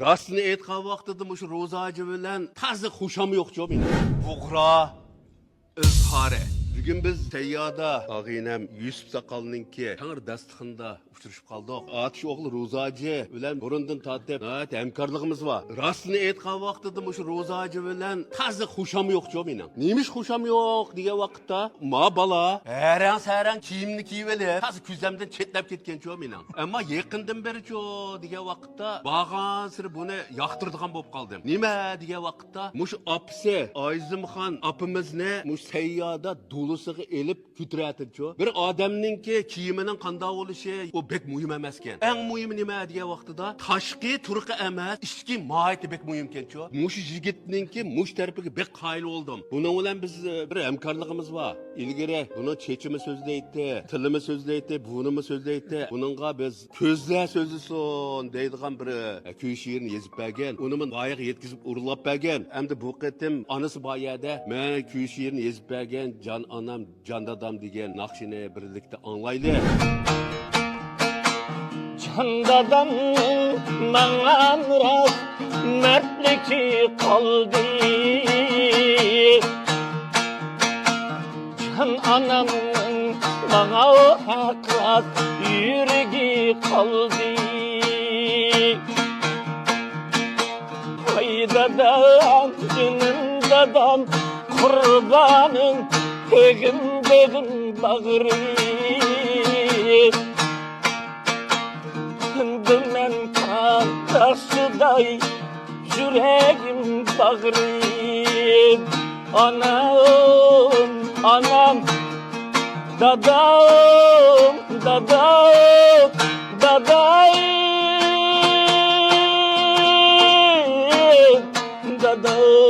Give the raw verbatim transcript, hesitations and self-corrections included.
راستىنى ئېيتقان ۋاقتىدا مۇشۇ روزا ھاجى بىلەن تازا خۇشام يوقچۇ مېنىڭ. بۇغرا ئىزھارى. بۈگۈن بىز سەييادا ئاغىنەم يۈسۈپ ساقالنىڭكى تەڭرى داستىخىنىدا ئۇچرىشىپ قالدۇق. ئاتۇش ئوغلى روزا ھاجى بىلەن بۇرۇندىن تارتىپ ناھايىتى ھەمكارلىقىمىز بار. راستىنى ئېيتقان ۋاقتىدا مۇشۇ روزا ھاجى بىلەن تازا خۇشام يوقچۇ مېنىڭ. نېمىش خۇشام يوق دېگەن ۋاقىتتا، ما بالا ھەرەڭ-سەرەڭ كىيىمنى كىيىۋېلىپ، تازا كۆزەمدىن چەتنەپ كەتكەنچۇ مېنىڭ. ئەمما يېقىندىن بېرىچۇ دېگەن ۋاقىتتا، بارغانسېرى بۇنى ياقتۇرىدىغان بولۇپ قالدىم. نېمە دېگەن ۋاقىتتا، مۇشۇ ئاپىسى ئايزىمخان ئاپىمىزنى مۇشۇ سەييادا دولىسىغا ئېلىپ كۆتۈرەتىدىچۇ. بىر ئادەمنىڭكى كىيىمىنىڭ قانداق بولۇشى، ئۇ بەك مۇھىم ئەمەسكەن. ئەڭ مۇھىمى نېمە دېگەن ۋاقتىدا، تاشقى تۇرقى ئەمەس، ئىچكى ماھىيىتى بەك مۇھىمكەنچۇ. مۇشۇ يىگىتنىڭكى مۇشۇ تەرىپىگە بەك قايىل بولدۇم. بۇنىڭ بىلەن بىز، ئە، بىر ھەمكارلىقىمىز بار. ئىلگىرى بۇنىڭ چېچىمۇ سۆزلەيتتى، تىلىمۇ سۆزلەيتتى، بۇرنىمۇ سۆزلەيتتى. بۇنىڭغا بىز كۆزلەر سۆزلىسۇن دەيدىغان بىر، ئە، كۈي شېئىرنى يېزىپ بەرگەن. ئۇنىمۇ ۋايىغا يەتكۈزۈپ ئورۇنلاپ بەرگەن. ئەمدى بۇ قېتىم ئانىسى بار يەردە مەن كۈي شېئىرنى يېزىپ بەرگەن جان ئانام، جان دادام دېگەن ناخشىنى بىرلىكتە ئاڭلايلى. جان دادامنىڭ ماڭا ئامراق مەردلىكى قالدى. جان ئانامنىڭ ماڭا ئاقلاپ يۈرىكى قالدى. ۋاي دادام، جېنىم دادام، قۇربانىم، بېغىم، بېغىم، باغرىم. ئەمدى مەن قانداق چىداي يۈرەكىم، باغرىم. ئانام، ئانام، دادام، دادام، دادام، دادام.